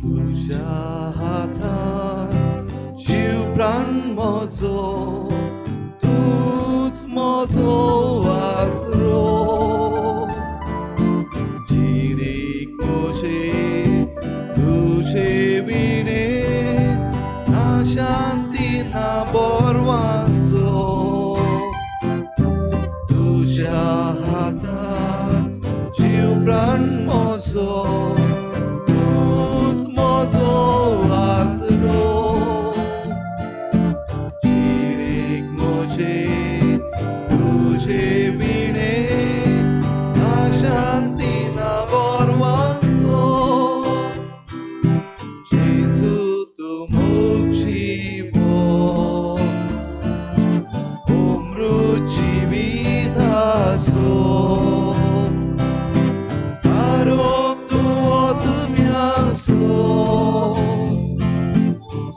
तुज्या हातान जीव प्राण म्हजो, तूंच म्हजो आसरो. जिणेक म्हजे तुजे विणें ना शांती ना बरवासो. तुज्या हातान जीव प्राण म्हजो, तूंच म्हजो आसरो. जिणेक म्हजे तुजे विणें ना शांती ना बरवासो. जेजू तूं मोगजीवो, अमृत जिविताचो. तारक तूं आत्म्याचो,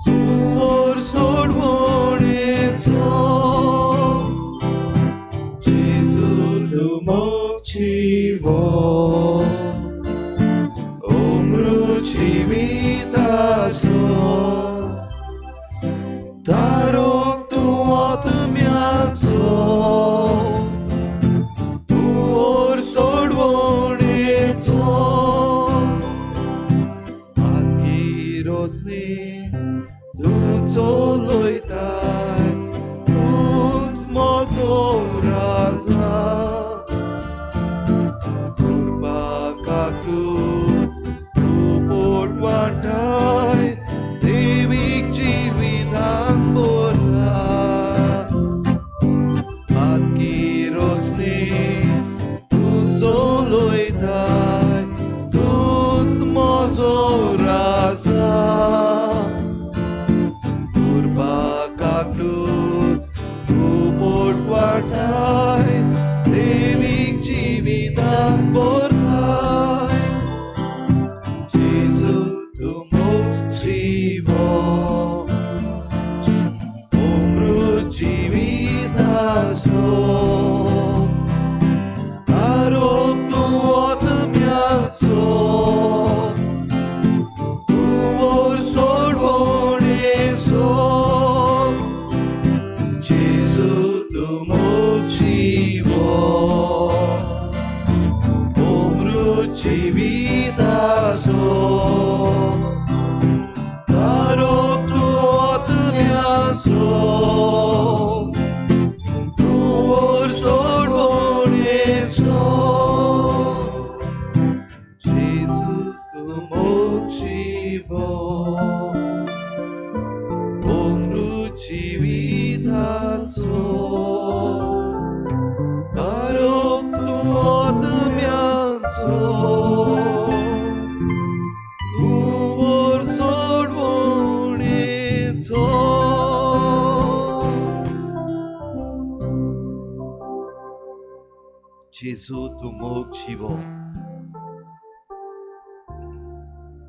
सुवर सोडवणेचो. जेजू तूं मोगजीवो, अमृत जिविताचो. तारक तूं आत्म्याचो, तूं सोडवणेचो. रोजनी तूं चलयताय, तूंच म्हजो राजा. कृपा काकूट तूं पोट वांटाय, देवीक जिवितान भरता. पातकी रोजनी तूं चलयताय, तूंच म्हजो राजा. कृपा काकूट तूं पोट वांटाय, देवीक जिवितान भरताय. जेजू तूं मोगजीवो, अमृत जिविताचो. तारक तूं आत्म्याचो, तूं सोडवणेचो. जेजू तूं मोगजीवो, अमृत जिविताचो. तारक तूं आत्म्याचो, तूं सोडवणेचो. जेजू तूं मोगजीवो, अमृत जिविताचो. तारक तूं आत्म्याचो, तूं सोडवणेचो. जेजू तूं मोगजीवो,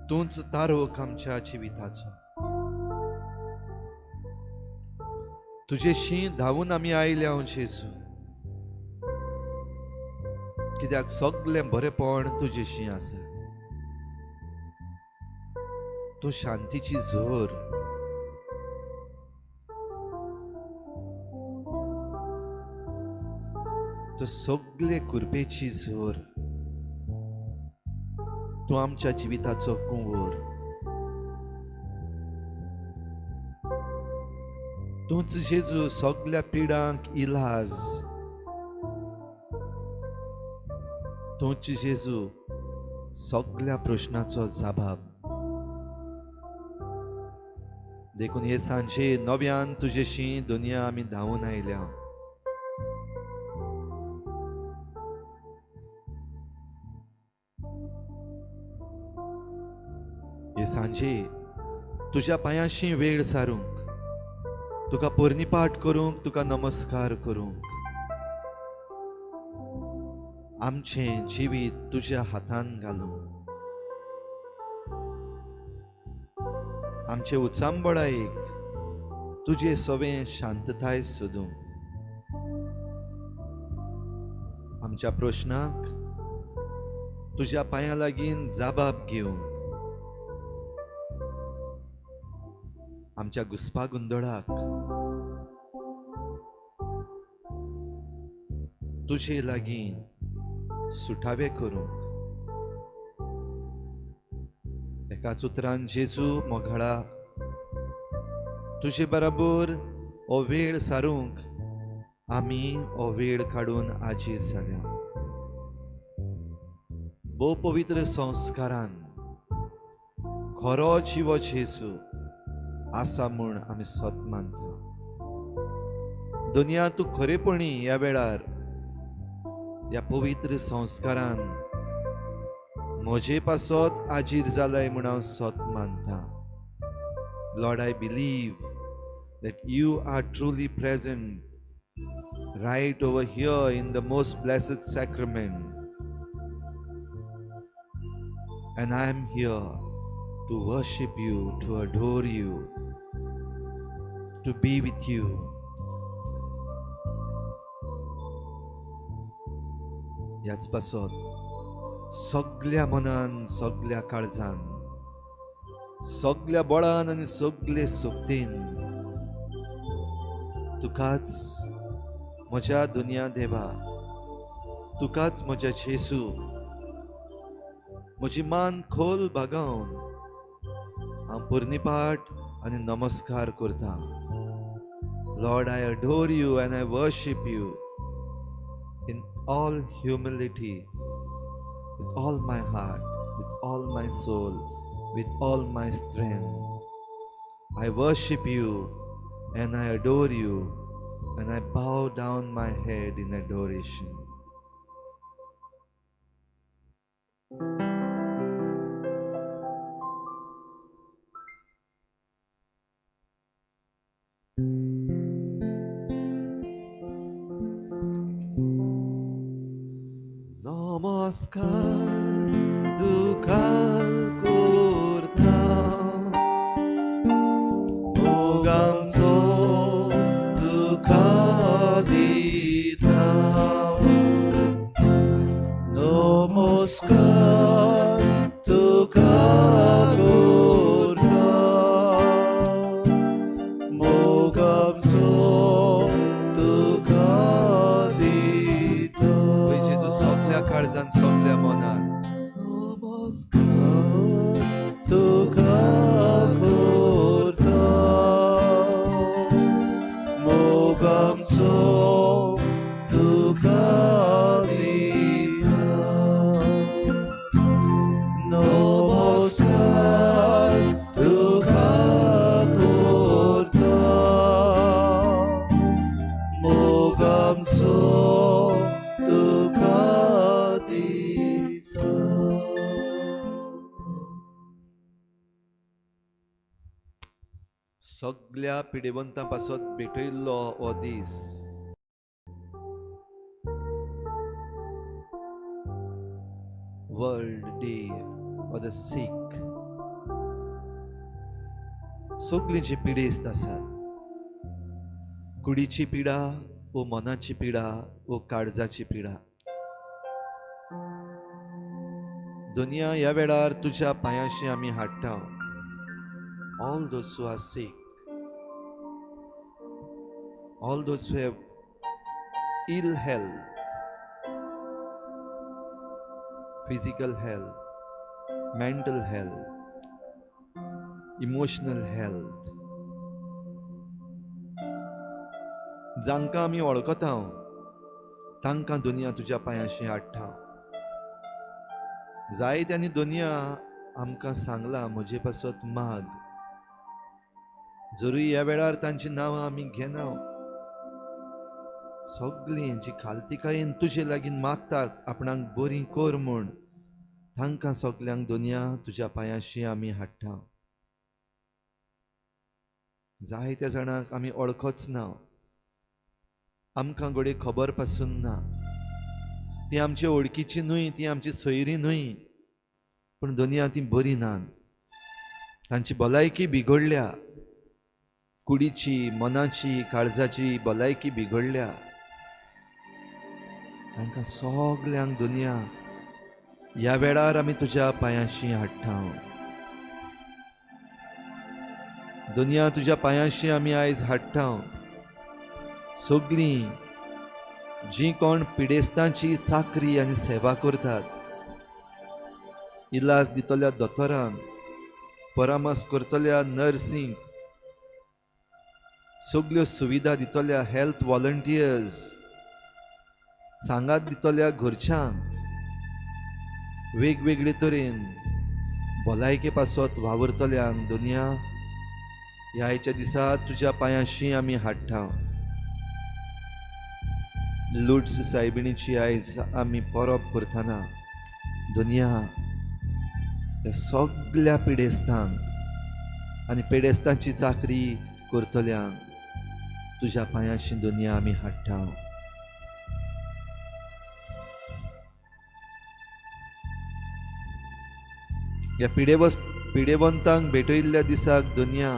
तूंच तारक आमच्या जिविताचो. तुजेशी धांवून आमी आयल्या जेजू, कित्याक सगळें बरेपण तुजेशी आसा. तूं शांतीची झर, तूं सगळे कृपेची झर, तूं आमच्या जिविताचो कुंवर. तूंच जेजू सगळ्या पिडांक इलाज, तूंच जेजू सगळ्या प्रश्नाचो जबाब. देखून हे सांजे नव्यान तुजेशी दुनिया आमी धांवून आयल्या. हे सांजे तुज्या पांयांशी वेळ सारूंक, तुका पोरणीपाठ करूंक, तुका नमस्कार करूंक, आमचें जिवीत तुज्या हातान घालूंक, आमचे उचांबळायेक तुजे सवें शांतताय सोदूंक, आमच्या प्रश्नाक तुज्या पांयां लागीं जाबाब घेवंक, आमच्या घुस्पा गोंदळाक तुजे लागीं सुटावे करूंक। एकाच उतरान जेजू मोगाळा, तुजे बराबर हो वेळ सारूंक आमी हो वेळ काडून आजीर जाल्या। भोव पवित्र संस्कारान खरो जिवो जेजू आसा म्हूण आमी सत मानता। दुनिया तूं खरेपणी ह्या वेळार ह्या पवित्र संस्कारान म्हजे पासत आजीर जालाय म्हूण हांव सत मानता। Lord, I believe that you are truly present right over here in the most blessed sacrament, and I am here to worship you, to adore you, to be with you. ह्याच पासत सगल्या मनान, सगल्या काळजान, सगल्या बळान आनी सगले शक्तीन तुकाच म्हज्या दुनिया देवा, तुकाच म्हज्या जेजू, म्हजी मान खोल बागावन हांव पुर्णीपाठ आनी नमस्कार करता। Lord, I adore you and I worship you in all humility, with all my heart, with all my soul, with all my strength. I worship you and I adore you and I bow down my head in adoration. नमस्कार तुका करता, मोग आमचो तुका दिता। नमस्कार तुका करता, मोग आमचो तुका दिता। जेजू सगल्या काळजान, सगल्या मनान नमस्कार तुका करता, मोग आमचो तुका दिता। नमस्कार तुका करता, मोग आमचो तुका दिता। सगल्या पिडेवंतां पासत भेटयल्लो हो दीस। World day for the sick. सगळीं जी पिडेस्त आसात, कुडीची पिडा वो मनाची पिडा वो काळजाची पिडा, दुनिया ह्या वेळार तुज्या पांयांशी आमी हाडटा। All those who are sick, all those who have ill health, physical health, mental health, emotional health, जांकां आमी वळखता तांकां दुनिया तुज्या पांयांशी हाडटा। जायत्यांनी दुनिया आमकां सांगलां म्हजे पासत माग, जरूय ह्या वेळार तांची नांवां आमी घेना। सगळीं जी खालतिकायेन तुजे लागीं मागतात आपणाक बरी कर म्हूण, तांकां सगल्यांक दुनिया तुज्या पांयांशी आमी हाडटा। जायत्या जाणांक आमी वळखच ना, आमकां घडये खबर पासून ना, ती आमची वळखीची न्हय, ती आमची सोयरी न्हय, पूण दुनिया ती बरी ना, तांची भलायकी बिगडल्या, कुडीची, मनाची, काळजाची भलायकी बिगडल्या। तांकां सगल्यांक दुनिया ह्या वेळार आमी तुज्या पांयांशी हाडटा. दुनिया तुज्या पांयांशी आमी आयज हाडटा. सगलीं जीं कोण पिडेस्तांची चाकरी आनी सेवा करतात, इलाज दितल्या दोतोरांक, परामर्श करतल्या नर्सींक, सगल्यो सुविधा दितल्या हेल्थ वॉलंटियर्स, सांगात दितल्या घरच्यांक, वेगवेगळे तरेन भलायके पासत वावुरतल्यांक दुनिया ह्या आयच्या दिसा तुज्या पांयांशी आमी हाडटा. लुट्स सायबिणीची आयज आमी परब करतना दुनिया ह्या सगल्या पिडेस्तांक आनी पिडेस्तांची चाकरी करतल्यांक तुज्या पांयांशी दुनिया आमी हाडटा. ह्या पिडेवंतांक भेटयल्ल्या दिसाक दुनिया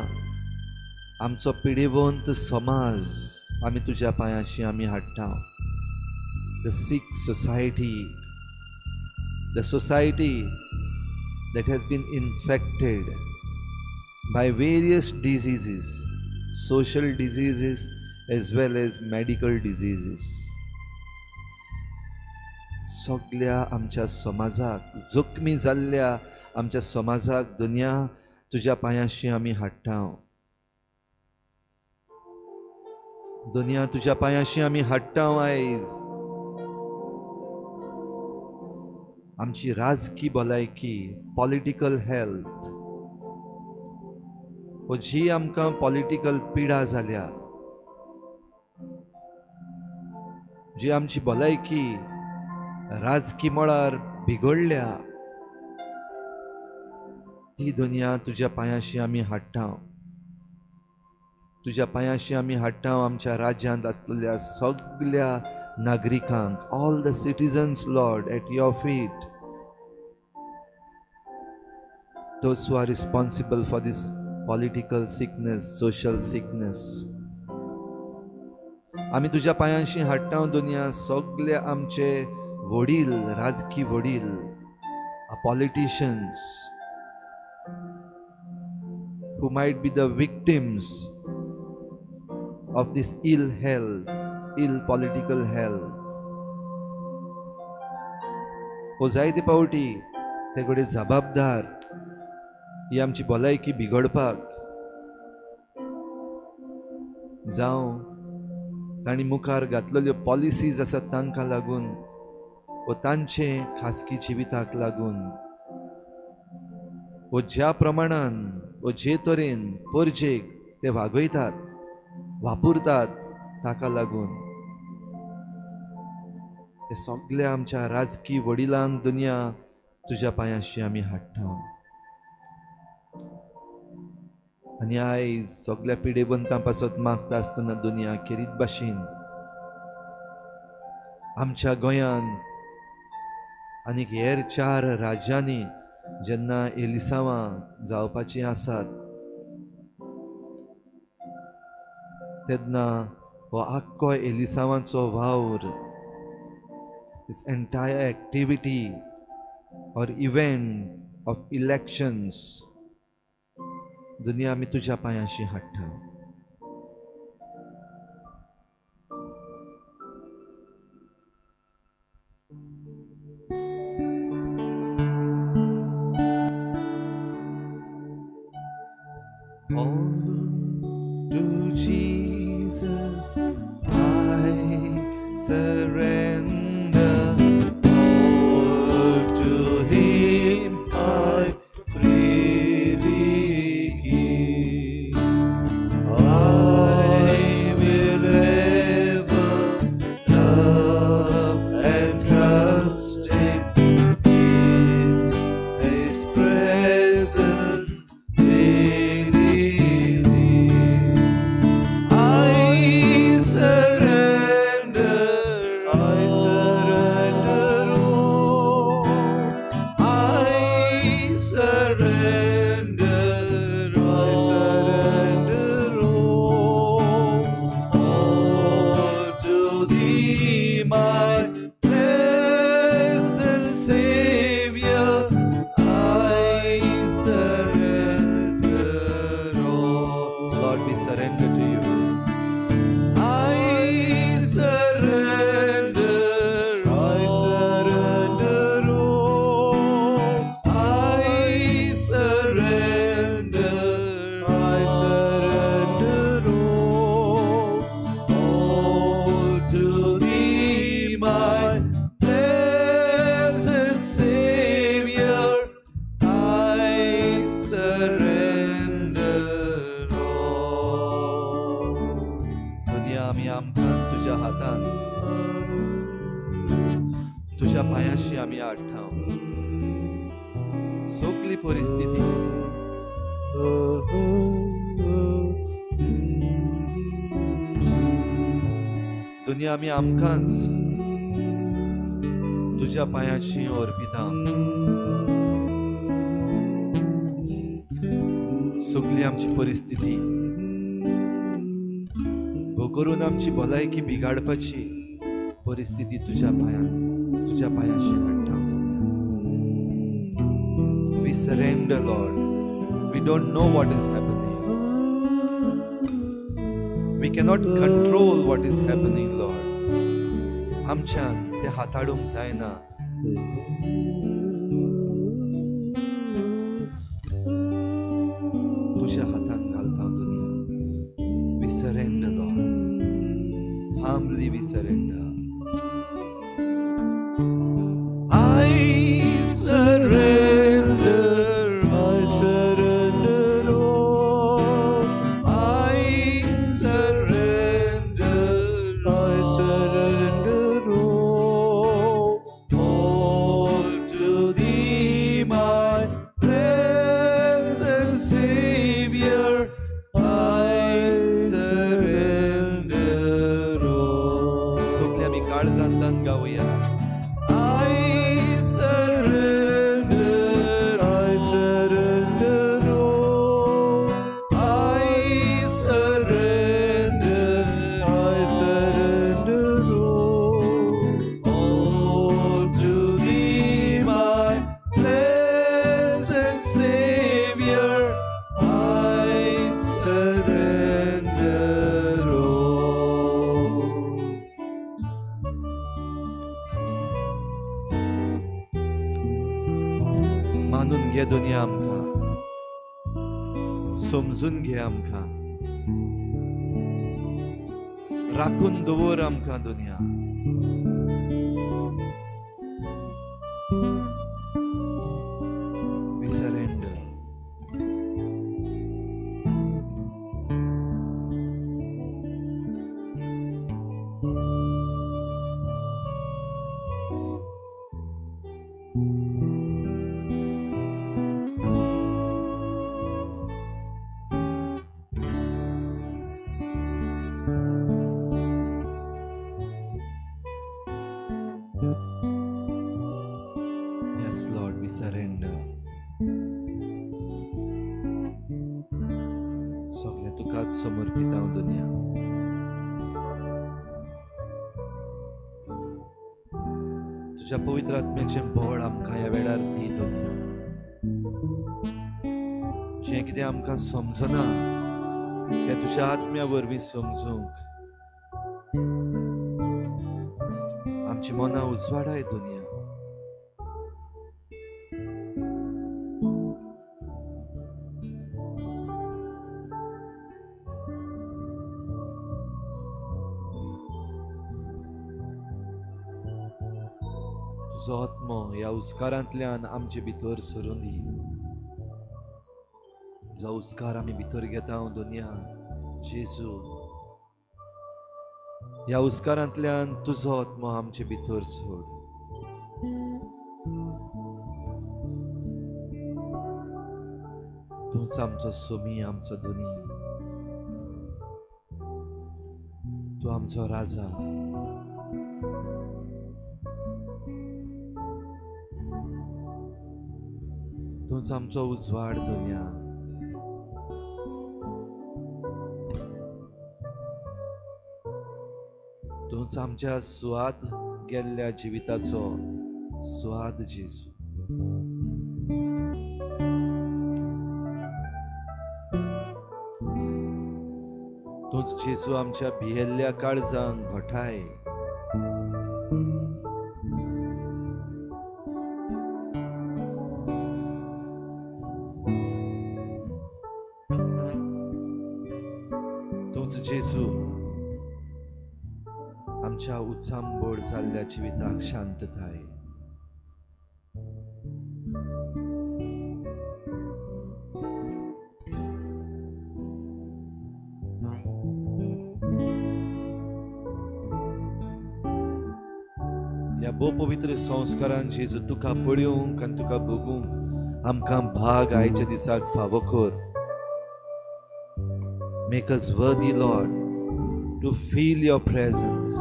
आमचो पिडेवंत समाज आमी तुज्या पांयांशी आमी हाडटा. The sick society, the society that has been infected by various diseases, social diseases as well as medical diseases. सगल्या आमच्या समाजाक जखमी जाल्ल्या आमच्या समाजाक दुनिया तुज्या पांयांशी आमी हाडटा. दुनिया तुज्या पांयांशी आमी हाडटा. आयज आमची राजकी भलायकी, पॉलिटिकल हेल्थ, वो जी आमकां पॉलिटिकल पिडा जाल्या, जी आमची भलायकी राजकी मळार बिगडल्या, ती दुनिया तुज्या पांयांशी आमी हाडटा. तुज्या पांयांशी आमी हाडटा आमच्या राज्यांत आसलेल्या सगल्या नागरिकांक, all the citizens Lord at your feet, those who are responsible for this political sickness, social sickness. आमी तुज्या पांयांशी हाडटा दुनिया सगले आमचे वडील, राजकी वडील, politicians who might be the victims of this ill health, ill political health. हो जायते पावटी ते कडेन जबाबदार ही आमची भलायकी बिगडपाक, जावं तांणी मुखार घातलेल्यो पॉलिसीज आसात तांकां लागून वो तांचे खासगी जिविताक लागून, वो ज्या प्रमाणान वो जे तरेन परजेक ते वागयतात, वापरतात, ताका लागून हे सगल्या आमच्या राजकी वडिलांक दुनिया तुज्या पांयांशी आमी हाडटा. आनी आयज सगल्या पिडेवंतां पासत मागता आसतना दुनिया खेरीत भाशेन आमच्या गोंयांत आनीक हेर 4 राज्यांनी जेन्ना एलिसांवां जावपाचीं आसात तेन्ना हो आख्खो एलिसांवांचो वावर, this entire activity or event of elections दुनिया आमी तुज्या पांयांशी हाडटा. All to Jesus I surrender, all to Him I freely give. I will ever love and trust Him in His presence daily live. I surrender, I surrender. आमी आमकांच तुज्या हातान तुज्या पांयाशी आमी हाडटा. सगली परिस्थिती दुनिया आमी आमकांच तुज्या पांयाशी अर्पिता. सगली आमची परिस्थिती करून आमची भलायकी बिगाडपाची परिस्थिती तुज्या पांयान तुज्या पांयाशी हाडटा. We surrender, Lord. We don't know what is happening. We cannot control what is happening, Lord. आमच्यान ते हाताळूंक जायना. तुज्या हातान घालता दुनिया. We surrender, Lord. Humbly we surrender. I surrender, I surrender all. I surrender, I surrender all. All to thee, my blessed Savior, I surrender all. सगळे आमी काळजांतल्यान गावया. I surrender, I surrender all. I surrender, I surrender all. All to thee, my blessed Savior, I surrender all. मानून घे दुनिया आमकां, समजून घे आमकां, राखून दवर आमकां दुनिया. We surrender. Yes, Lord, we surrender. सगळें तुकाच समर्पित हांव दुनिया. तुज्या पवित्र आत्म्याचें बळ आमकां ह्या वेळार दी दुनिया. जें कितें आमकां समजना तें तुज्या आत्म्या वरवीं समजूंक आमची मनां उजवाडाय दुनिया. तुजो आत्मो ह्या उस्कारांतल्यान आमचे भितर सरून दी. जो उस्कार आमी भितर घेता दुनिया जेजू, ह्या उस्कारांतल्यान तुजो आत्मो आमचे भितर सोड. तूंच आमचो सोमी, आमचो धनी, तूं आमचो राजा. तूंच आमचो उजवाड दुनिया. तूंच आमच्या स्वाद गेल्ल्या जिविताचो स्वाद जेजू. तूंच जेजू आमच्या भियेल्ल्या काळजांक घटाय. तूंच जेजू आमच्या उचांबळ जाल्ल्या जिविताक शांतताय. ह्या भोव पवित्र संस्कारान जेजू तुका पळोवंक आनी तुका भोगूंक आमकां भाग आयच्या दिसाक फावो कर. Make us worthy, Lord, to feel your presence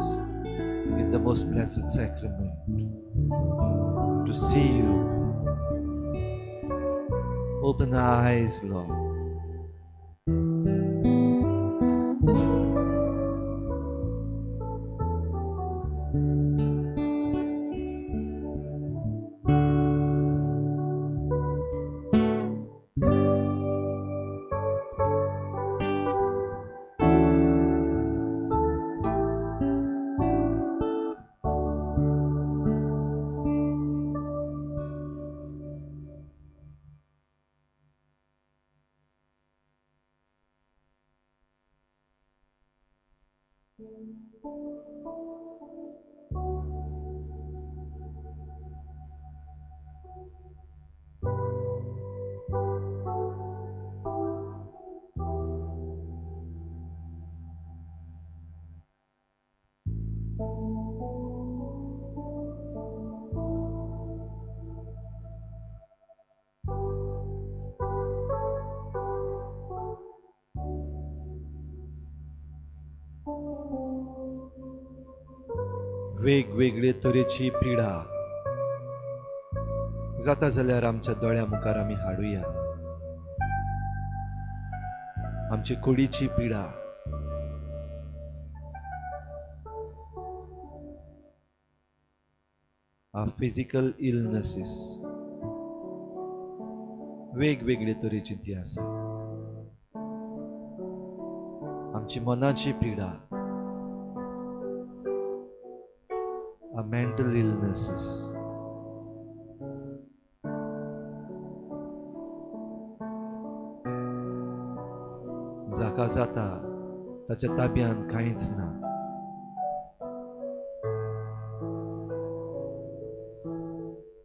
in the most blessed sacrament, to see you. Open our eyes, Lord. वेगवेगळे तरेची पिडा जाता जाल्यार आमच्या दोळ्या मुखार आमी हाडुया. आमची कुडीची पिडा, फिजिकल इलनेसीस वेगवेगळे तरेची ती आसा. आमची मनाची पिडा, mental illnesses. जाका जाता ताच्या ताब्यान कांयच ना.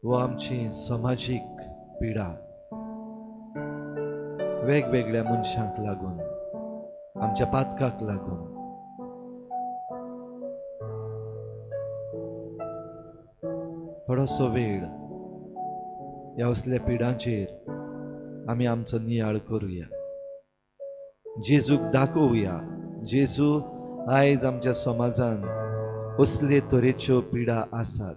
वो आमची समाजीक पिडा वेगवेगळ्या मनशांक लागून, आमच्या पातकाक लागून. थोडोसो वेळ ह्या असल्या पिडांचेर आमी आमचो नियाळ करुया, जेजूक दाखोवया. जेजू, आयज आमच्या समाजान असले तरेच्यो पिडा आसात.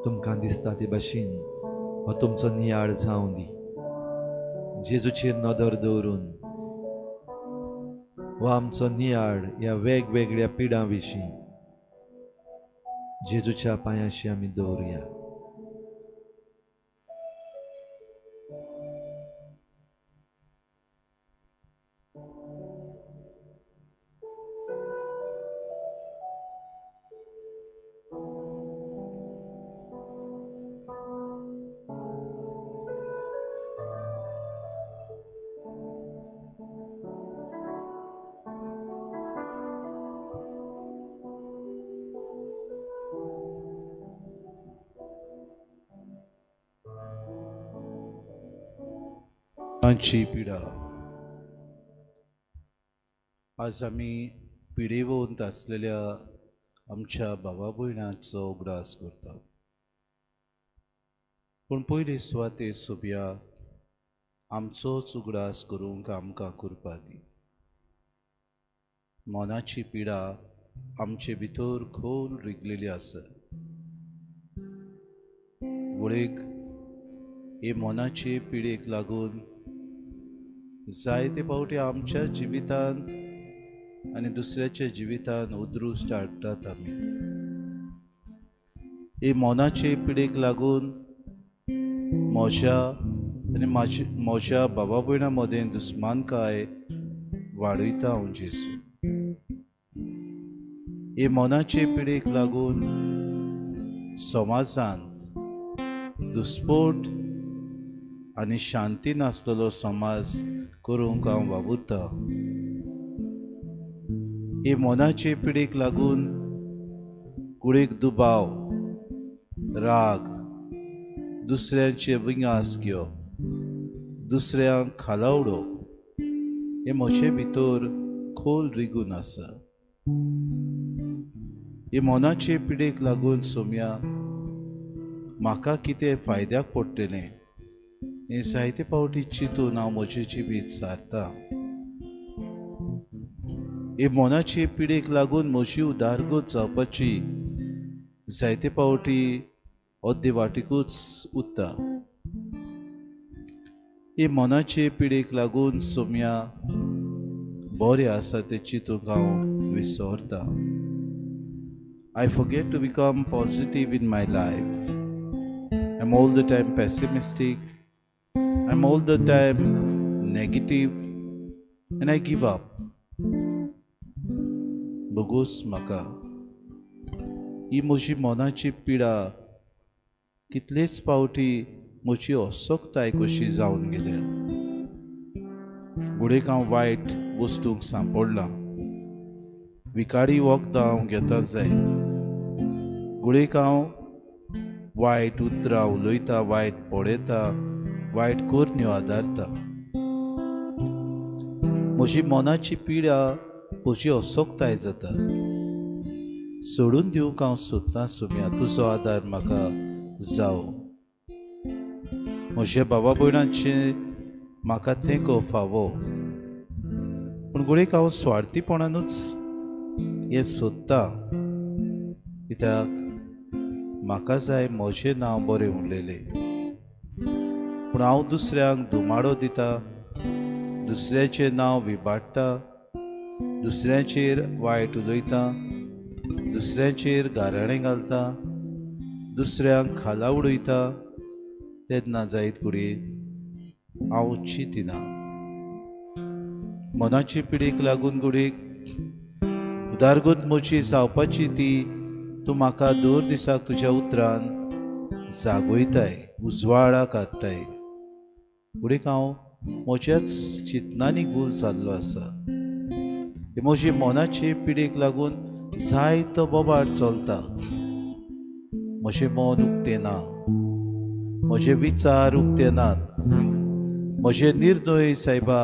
तुमकां दिसता ते भाशेन हो तुमचो नियाळ जावं दी. जेजूचेर नदर दवरून हो आमचो नियाळ ह्या वेगवेगळ्या पिडां विशीं जेजूच्या पांयाशी आमी दवरुया. आमची पिडा आज आमी पिडेवंत आसलेल्या आमच्या बाबा भयणाचो उगडास करता. पूण पयले सुवाते सोबया आमचोच उगडास करूंक आमकां कृपा दी. मनाची पिडा आमचे भितर खोल रिगलेली आसा. वळेक हे मनाचे पिडेक लागून जायते पावटी आमच्या जिवितान आनी दुसऱ्याच्या जिवितान उद्रुश्ट हाडटात आमी. हे मनाचे पिडेक लागून म्हज्या आनी म्हज्या बाबा भयणां मदें दुस्मानकाय वाडयता हांव जेजू. हे मनाचे पिडेक लागून समाजांत दुस्पोट आनी शांती नासलेलो समाज करूंक हांव वावुरता. हे मनाचे पिडेक लागून कुडीक दुबाव, राग, दुसऱ्यांचे विंगास घेवप, दुसऱ्यांक खाला उडोवप हें म्हजे भितर खोल रिगून आसा. हे मनाचे पिडेक लागून सोम्या म्हाका कितें फायद्याक पडटलें हें जायते फावटी चिंतून हांव म्हजें जिवीत सारता. हे मनाचे पिडेक लागून म्हजी उदारगत जावपाची जायते फावटी अर्दे वाटेकूच उरता. हे मनाचे पिडेक लागून सोम्या बरें आसा तें चिंतूंक हांव विसरता. I forget to become positive in my life. I'm all the time pessimistic. I'm all the time negative and I give up. बगोस म्हाका ही म्हजी मनाची पिडा कितलेच फावटी म्हजी असक्ताय कशी जावन गेल्या. घडयेक हांव वायट वस्तूंक सांपडलां, विखारी वखदां हांव घेता जायत, घडयेक हांव वायट उतरां उलयता, वायट पळयता, वायट करण्यो आदारता. म्हजी मनाची पिडा म्हजी असक्ताय जाता. सोडून दिवंक हांव सोदतां सोम्या, तुजो आदार म्हाका जावो. म्हज्या बाबा भयणांचें म्हाका तेंको फावो, पूण घडयेक हांव स्वार्थीपणानूच हें सोदतां, कित्याक म्हाका जाय म्हजें नांव बरें उरलेलें. पूण हांव दुसऱ्यांक धुमाडो दिता, दुसऱ्याचें नांव विबाडटा, दुसऱ्याचेर वायट उलयता, दुसऱ्याचेर गाराणें घालता, दुसऱ्यांक खाला उडयता. तेन्ना जायत घडये हांव चिंतिना. मनाचे पिडेक लागून घडयेक उदारगत म्हजी जावपाची ती तूं म्हाका दर दिसाक तुज्या उतरान जागयताय, उजवाडाक हाडटाय. घडयेक हांव म्हज्याच चिंतनांनी गूल जाल्लो आसा. म्हजी मनाचे पिडेक लागून जायतो बोबाड चलता. म्हजें मन उक्तें ना, म्हजे विचार उक्ते नात, म्हजे निर्णय सायबा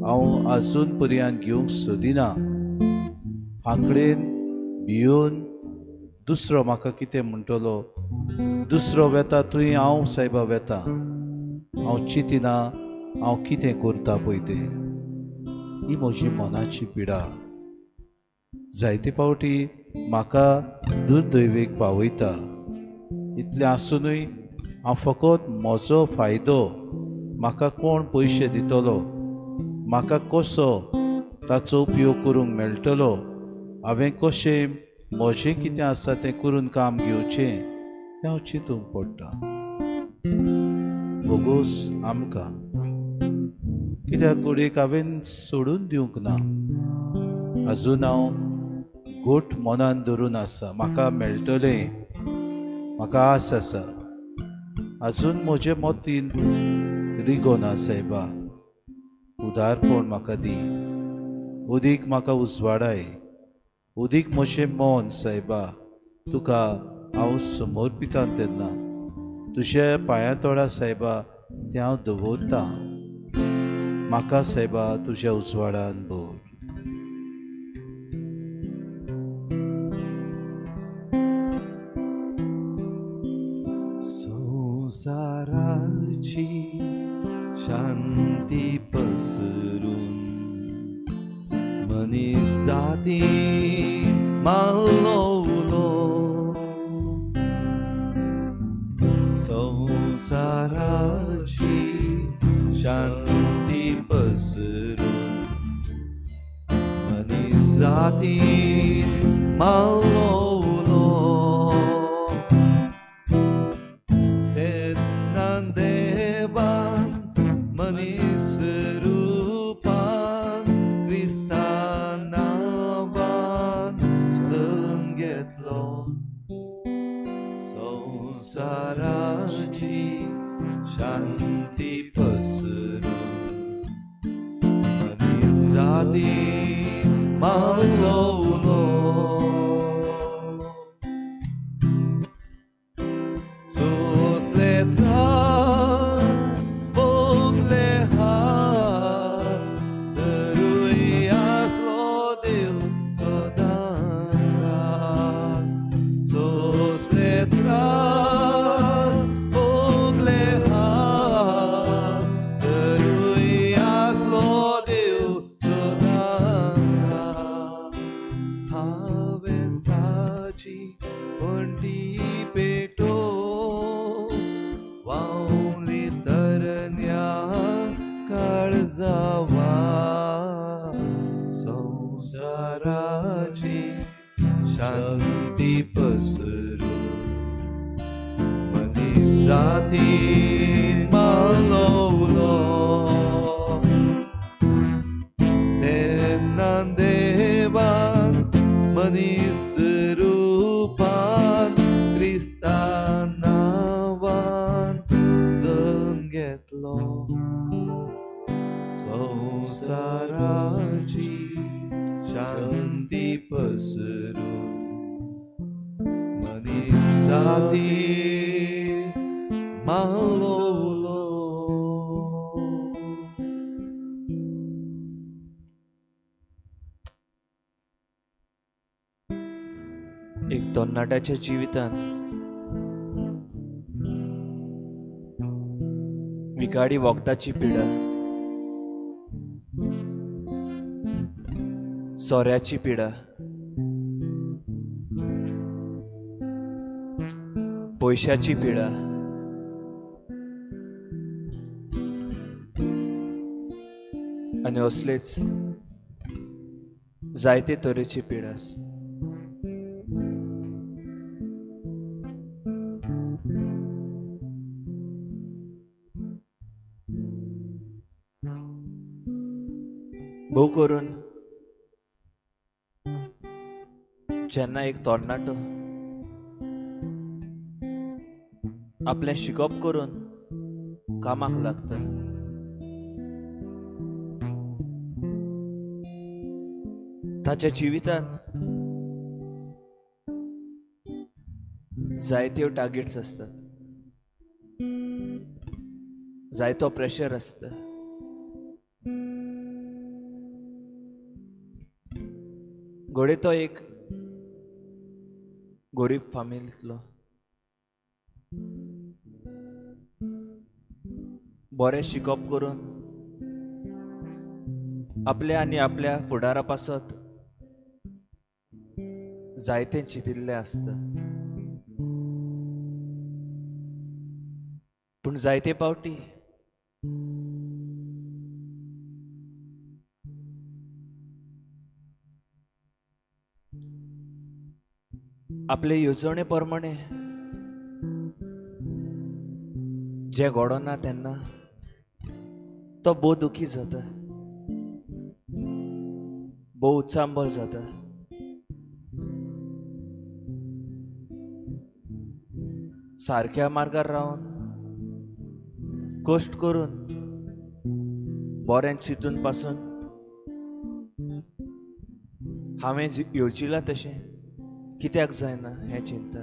हांव आजून पर्यंत घेवंक सोदिना. हांकडेन भियोन दुसरो म्हाका कितें म्हणटलो, दुसरो वेता थंय हांव सायबा वेता, हांव चिंतिना हांव कितें करता पळय तें. ही म्हजी मनाची पिडा जायते फावटी म्हाका दुर्दैवेक पावयता. इतलें आसुनूय हांव फकत म्हजो फायदो, म्हाका कोण पयशे दितलो, म्हाका कसो ताचो उपयोग करूंक मेळटलो, हांवें कशें म्हजें कितें आसा तें करून काम घेवचें तें हांव चिंतूंक पडटा. भोगोस आमकां, कित्याक घडयेक हांवें सोडून दिवंक ना, आजून हांव गोठ मनान धरून आसा, म्हाका मेळटलें, म्हाका आस आसा, आजून म्हजे मतीन रिगोना. सायबा उदारपण म्हाका दी, उदीक म्हाका उजवाडाय, उदीक म्हजें मन सायबा तुका हांव समर्पितां. तेन्ना तुज्या पांयां तोडा सायबा तें हांव दवरतां, म्हाका सायबा तुज्या उजवाडान भर. संवसाराची शांती पसरून मनीस जातीन मारलो उलो, संवसाराची शांती पसरून मनीस जातीन मारलो उलो. तेन्ना देवान मनीस रूपान क्रिस्ता नांवान जल्म घेतलो, संवसाराची शांती पसरून मनीस जातीन मारलो उलो. सोंसले त्रास, भोगले जातीन मालोवलो. तेन्ना देवान मनीस रुपान क्रिस्ता नांवान जल्म घेतलो. संवसाराची शांती पसरून मनीस जातीन मालोवलो. एक तरणाट्याच्या जिवितांत विखाडी वखदाची पिडा, सोऱ्याची पिडा, पयशाची पिडा, आनी असलेच जायते तरेची पिडा. भोव करून जेन्ना एक तरणाटो आपलें शिकप करून कामाक लागता, ताच्या जिवितांत जायत्यो टार्गेट्स आसतात, जायतो प्रेशर आसता. घडये तो एक गरीब फामिलींतलो, बरें शिकप करून आपल्या आनी आपल्या फुडारा पासत जायतें चिंतिल्लें आसता. पूण जायते पावटी आपले येवजणे प्रमाणे जें घडना तेन्ना तो भोव दुखी जाता, भोव उचांबळ जाता. सारक्या मार्गार रावन कश्ट करून बरें चिंतून पासून हांवें येवजिलां तशें कित्याक जायना हें चिंता.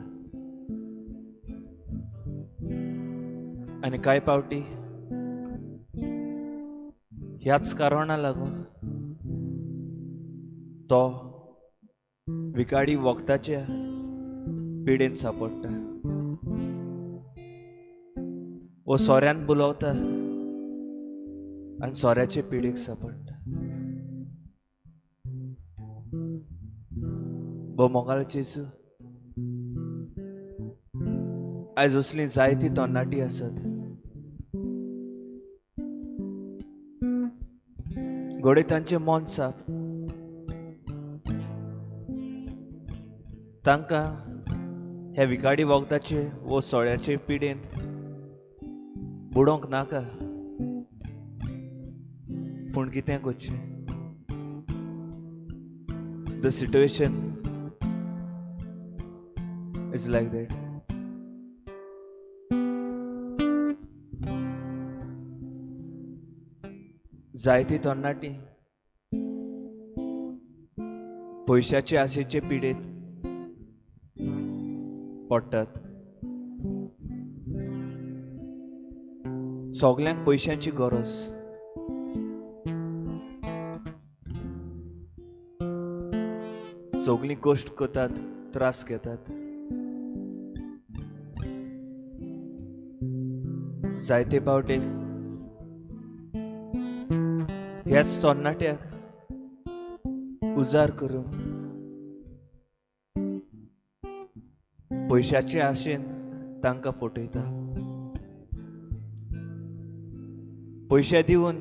आनी कांय पावटी ह्याच कारणा लागून तो विखाडी वखदाच्या पिडेन सांपडटा, वो सोऱ्यान बुलवता आनी सोऱ्याचे पिडेक सांपडटा. भोव मोगाळ जेजू, आयज असलीं जायतीं तरणाटीं आसात, घडये तांचें मन साप, तांकां ह्या विखाडी वखदाचे वो सोऱ्याचे पिडेंत बुडोवंक नाका. पूण कितें करचें? The situation is like that. जायती तरणाटी पयशाचे आशेचे पिडेत पडटात. सगल्यांक पयशांची गरज, सगलीं कश्ट करतात, त्रास घेतात. जायते पावटे ह्याच तरणाट्याक उजार करून पयशाचे आशेन तांकां फटयता. पयशे दिवन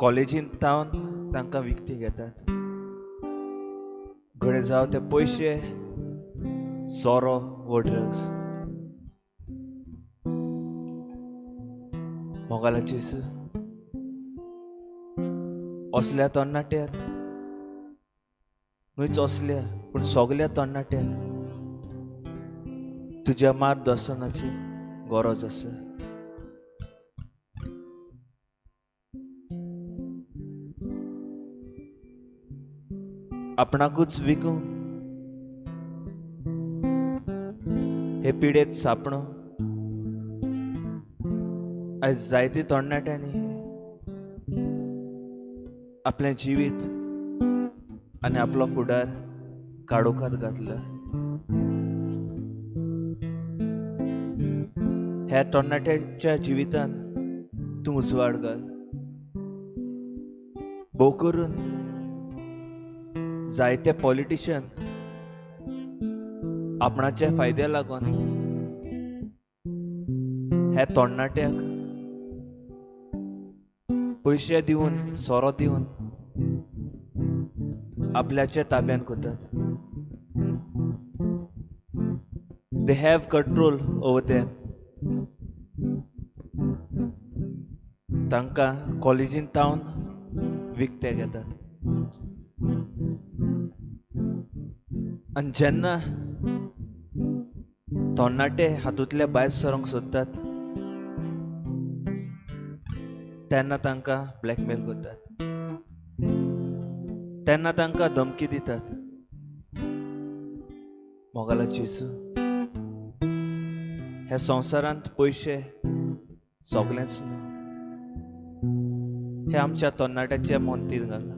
कॉलेजींत तावन तांकां विकती घेतात. घडये जावं ते पयशे, सोरो वो ड्रग्स. मोगाला जेजू, असल्या तरणाट्याक न्हूच असल्या पूण सगल्या तरणाट्याक तुज्या मार्गदर्शनाची गरज आसा. आपणाकूच विकून हे पिडेत सापणो आयज जायते तरणाट्यांनी आपलें जिवीत आनी आपलो फुडार काळोखात घातला. ह्या तरणाट्याच्या जिवितान तूं उजवाड घाल. भोव करून जायते पॉलिटिशियन आपणाच्या फायद्या लागून ह्या तरणाट्याक पयशे दिवन सोरो दिवन आपल्याच्या ताब्यान करतात. They have control over them. तांकां कॉलेजीन तावन विकते घेतात. आनी जेन्ना तरणाटे हातूंतले भायर सरोंक सोदतात तेन्ना तांकां ब्लॅकमेल करतात, तेन्ना तांकां धमकी दितात. मोगाला जेजू, ह्या संवसारांत पयशे सगळेंच न्हू हे आमच्या तरणाट्याच्या मोंतीर घालां.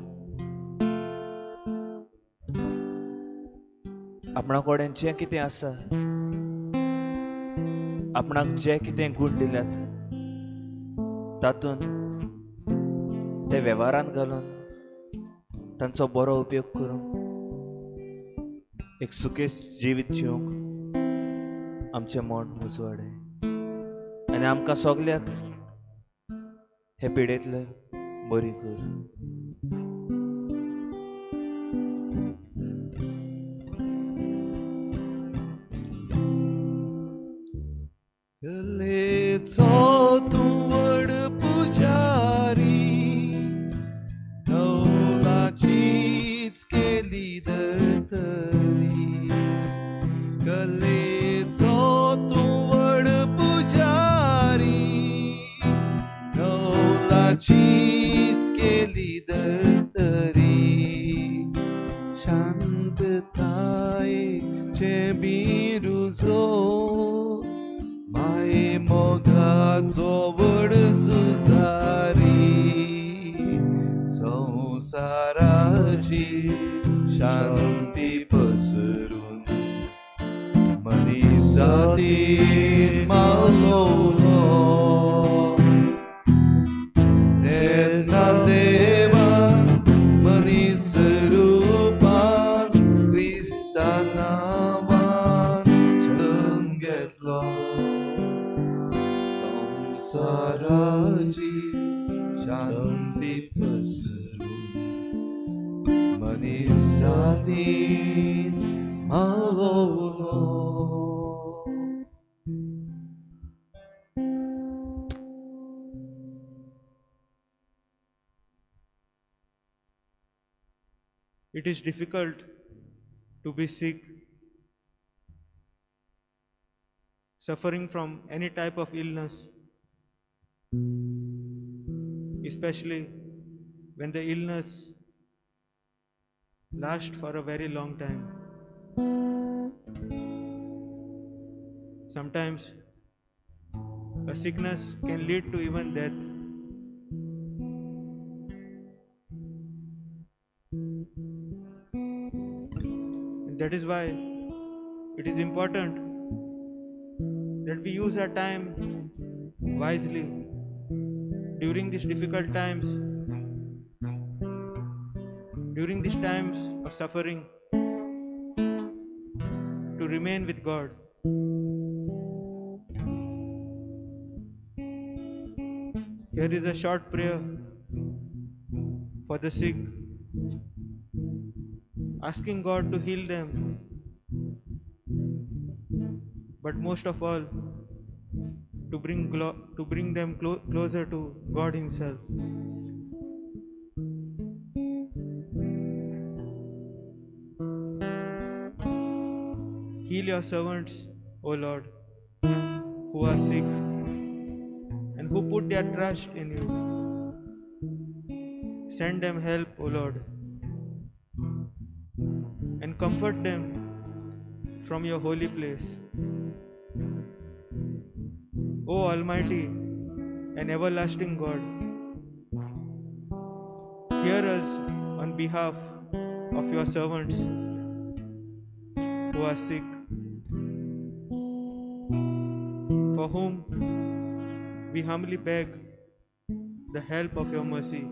आपणा कडेन जें कितें आसा, आपणाक जे कितें गूण दिल्यात तातूंत ते वेव्हारांत घालून तांचो बरो उपयोग करूंक एक सुकेश जिवीत जिवंक आमचें मन उजवाडे आनी आमकां सगल्याक हे पिडेंतले बरी कर. कलेचो तूं व्हड पुजारी, धौलाचीच केली धर्तरी. कलेचो तूं व्हड पुजारी, धौलाचीच केली धर्तरी. शांततायेचें बिरुजो, माये मोगाचो व्हड झुजारी. संवसाराची शांती पसरून मनीसजातीन मावलोलो. तेन्ना देवान मनीस रुपान क्रिस्ता नांवान जल्म घेतलो. संवसाराची शांती पसरून मनीसजातीन मावलोलो. It is difficult to be sick, suffering from any type of illness, especially when the illness lasts for a very long time. Sometimes a sickness can lead to even death. And that is why it is important that we use our time wisely during these difficult times, during these times of suffering, to remain with God. Here is a short prayer for the sick, asking God to heal them, but most of all, to bring them closer to God Himself. Heal your servants, O Lord, who are sick and who put their trust in you. Send them help, O Lord, and comfort them from your holy place. O Almighty and everlasting God, hear us on behalf of your servants who are sick, for whom we humbly beg the help of your mercy,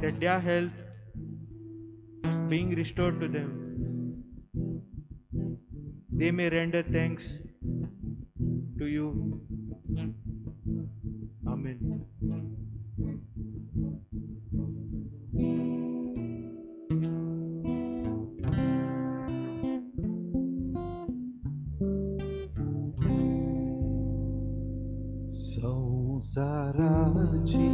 that their health being restored to them, they may render thanks to you. Amen. संसाराची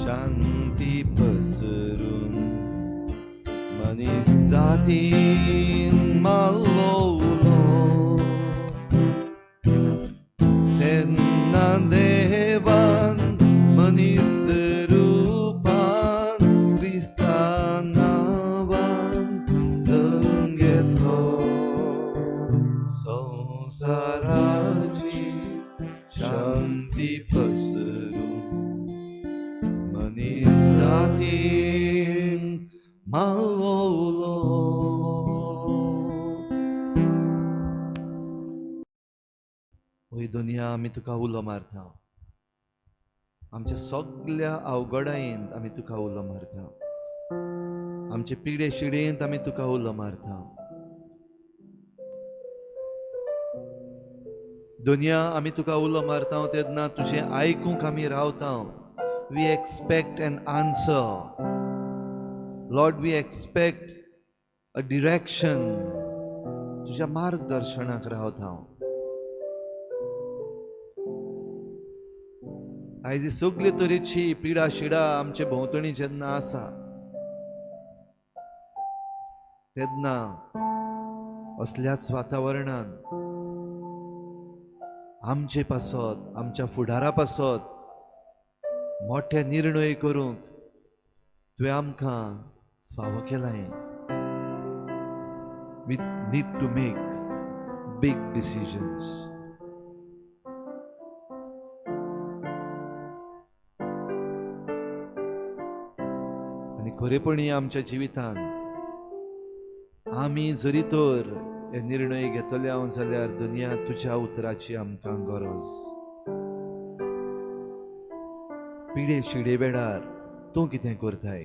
शांती पसरून मनीस जातीन मालोवलो, तेन्ना देवान मनीस रूपान क्रिस्ता नांवान जल्म घेतलो. संसाराची शांती पसरून मनीस जातीन मालोवलो. ओय दुनिया, आमी तुका उलो मारता. आमच्या सगल्या अवघडायेंत आमी तुका उलो मारता. आमचे पिडे शिडेंत आमी तुका उलो मारता. दुनिया, आमी तुका उलो मारता तेन्ना तुजें आयकूंक आमी रावता. We expect an answer. Lord, we expect a direction. तुज्या मार्गदर्शनाक रावता. आयज सगळे तरेची पिडा शिडा आमचे भोंवतणी जेन्ना आसा तेन्ना असल्याच वातावरणान आमचे पासत, आमच्या फुडारा पासत मोठे निर्णय करूंक तुवें आमकां फावो केलां. We need to make big decisions. आनी खरेपणी आमच्या जिवितांत आमी जरी तर हे निर्णय घेतले हांव जाल्यार दुनिया तुज्या उतराची आमकां गरज. पिडे शिडे वेळार तूं कितें करताय?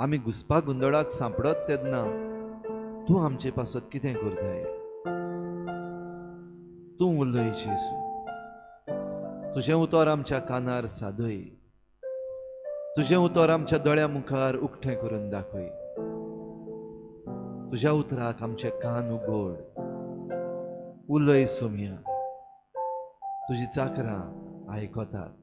आमी घुसपा गोंदळाक सांपडत तेन्ना तूं आमचे पासत कितें करताय? तूं उलय जेजू, तुजें उतर आमच्या कानार सादय, तुजें उतर आमच्या दोळ्या मुखार उक्तें करून दाखय. तुज्या उतराक आमचे कान उगड. उलय सोम्या, तुजी चाकरां आयकतात.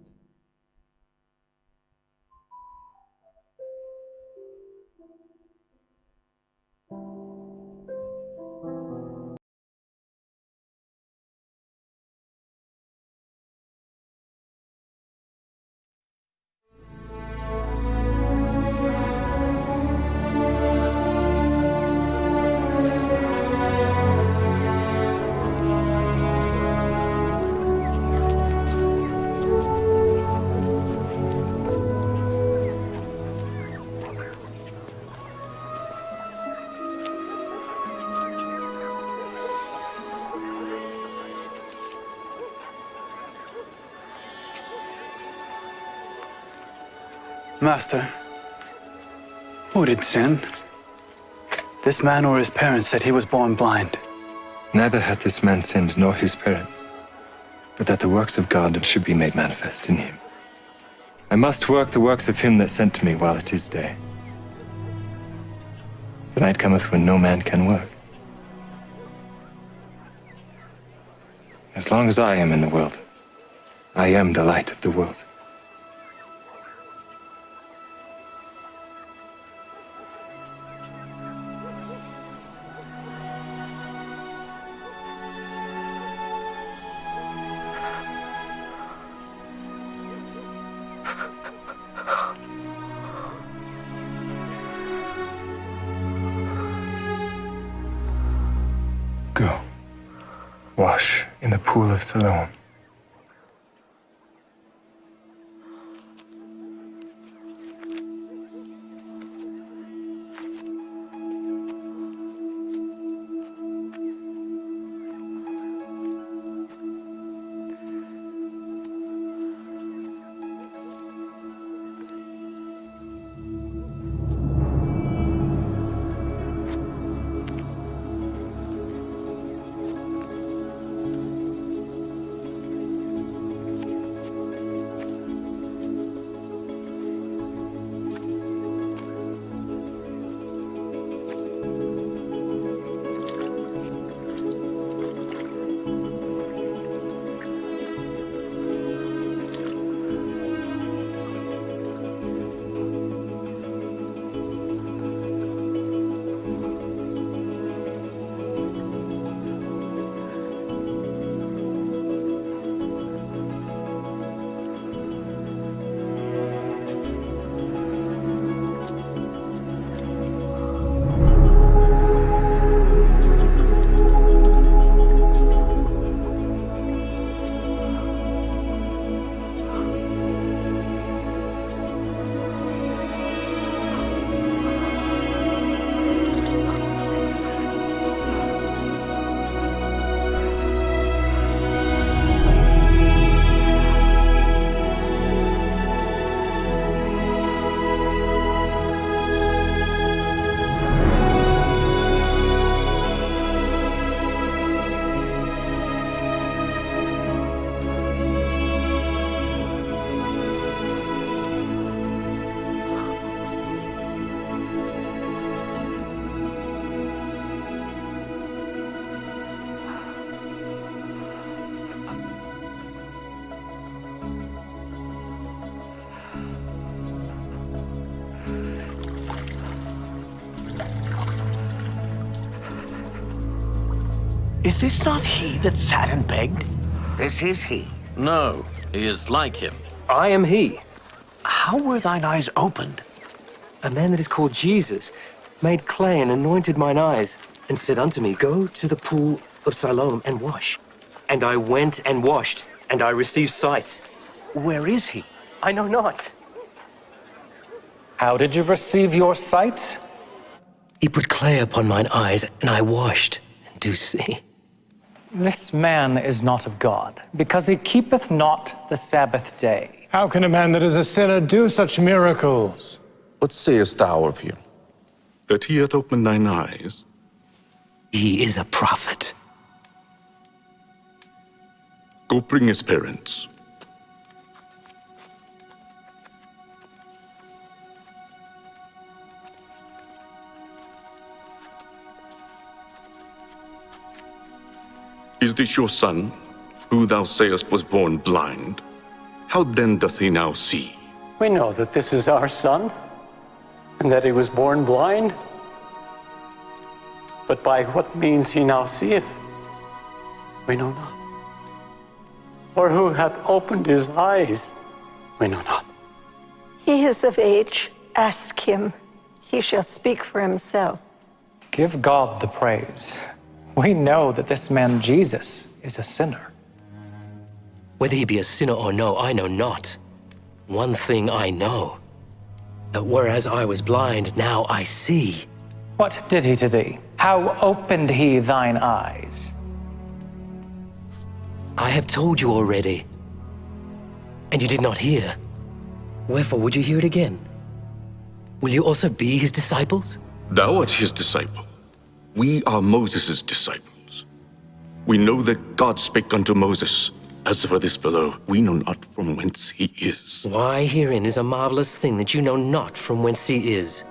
Master, who did sin? This man or his parents said he was born blind. Neither hath this man sinned nor his parents, but that the works of God should be made manifest in him. I must work the works of him that sent me while it is day. The night cometh when no man can work. As long as I am in the world, I am the light of the world. Go, wash in the pool of Siloam. Is this not he that sat and begged? This is he. No, he is like him. I am he. How were thine eyes opened? A man that is called Jesus made clay and anointed mine eyes, and said unto me, Go to the pool of Siloam and wash. And I went and washed, and I received sight. Where is he? I know not. How did you receive your sight? He put clay upon mine eyes, and I washed, and do see. This man is not of God, because he keepeth not the Sabbath day. How can a man that is a sinner do such miracles? What sayest thou of him? That he hath opened thine eyes? He is a prophet. Go bring his parents. Is this your son, who thou sayest was born blind? How then doth he now see? We know that this is our son, and that he was born blind. But by what means he now seeth, we know not. Or who hath opened his eyes, we know not. He is of age. Ask him. He shall speak for himself. Give God the praise. We know that this man Jesus is a sinner. Whether he be a sinner or no, I know not. One thing I know, that whereas I was blind, now I see. What did he to thee? How opened he thine eyes? I have told you already, and you did not hear. Wherefore would you hear it again? Will you also be his disciples? Thou art his disciple. We are Moses' disciples. We know that God spake unto Moses. As for this fellow, we know not from whence he is. Why, herein is a marvelous thing, that you know not from whence he is.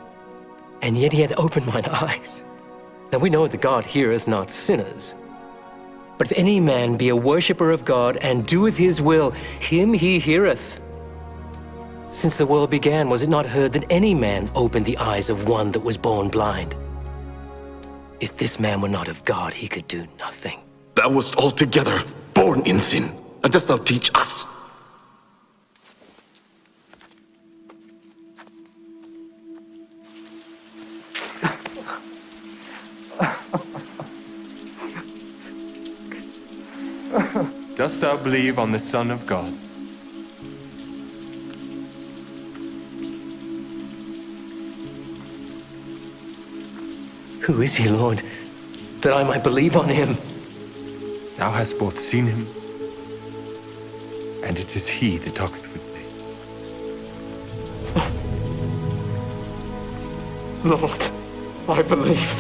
And yet he hath opened mine eyes. Now we know that God heareth not sinners. But if any man be a worshipper of God and doeth his will, him he heareth. Since the world began, was it not heard that any man opened the eyes of one that was born blind? If this man were not of God, he could do nothing. Thou wast altogether born in sin, and dost thou teach us? Dost thou believe on the Son of God? Who is he, Lord, that I might believe on him? Thou hast both seen him, and it is he that talketh with thee. Lord, I believe.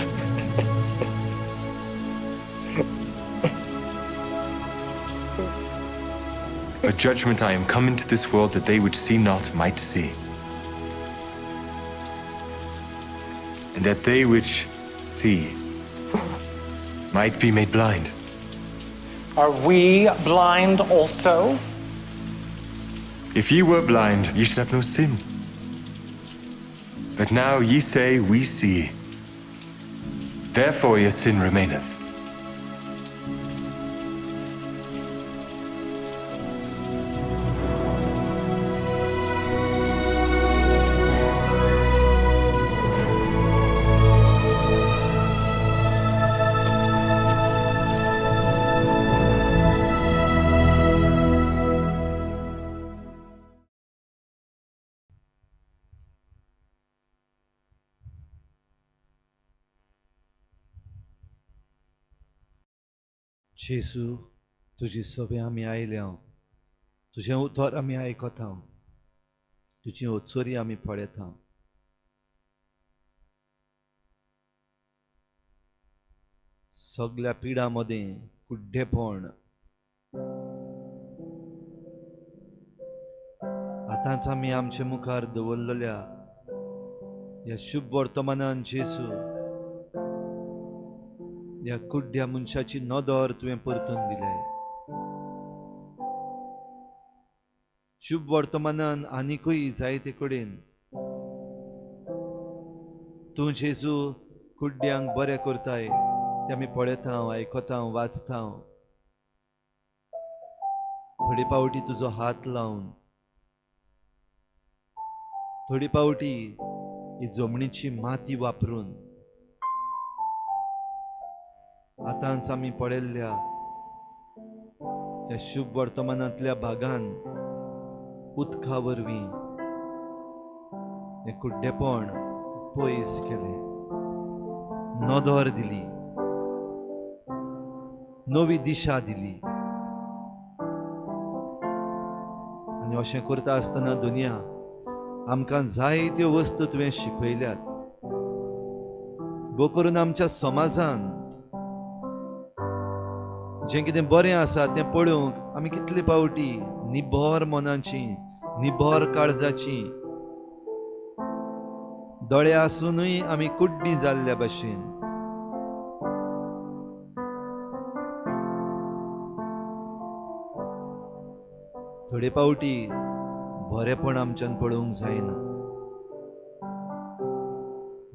For judgment I am come into this world, that they which see not might see, and that they which see might be made blind. Are we blind also? If ye were blind, ye should have no sin. But now ye say, we see. Therefore your sin remaineth. जेजू, तुजी सवे आमी आयल्या, तुजें उतर आमी आयकता, तुजी ओचोरी आमी पळयता. सगल्या पिडा मदें कुड्डेपण आतांच आमी आमचे मुखार दवरलेल्या ह्या शुभ वर्तमानान जेजू, ह्या कुड्ड्या मनशाची नदर तुवें परतून दिल्या. शुभ वर्तमानान आनिकूय जायते कडेन तूं जेजू कुड्ड्यांक बरें करताय तें आमी पळयता, आयकता, वाचता. थोडे पावटी तुजो हात लावन, थोडे पावटी ही जमनीची माती वापरून आतांच आमी पळयल्ल्या ह्या शुभ वर्तमानांतल्या भागान उदका वरवीं हें कुड्डेपण पयस केलें, नदर दिली, नवी दिशा दिली. आनी अशें करता आसतना दुनिया आमकां जायत्यो वस्तू तुवें शिकयल्यात. भोव करून आमच्या समाजांत जें कितें बरें आसा तें पळोवंक आमी कितले पावटी निबर मनाची, निबर काळजाची, दोळे आसुनूय आमी कुड्डी जाल्ल्या भशेन. थोडे पावटी बरेंपण आमच्यान पळोवंक जायना.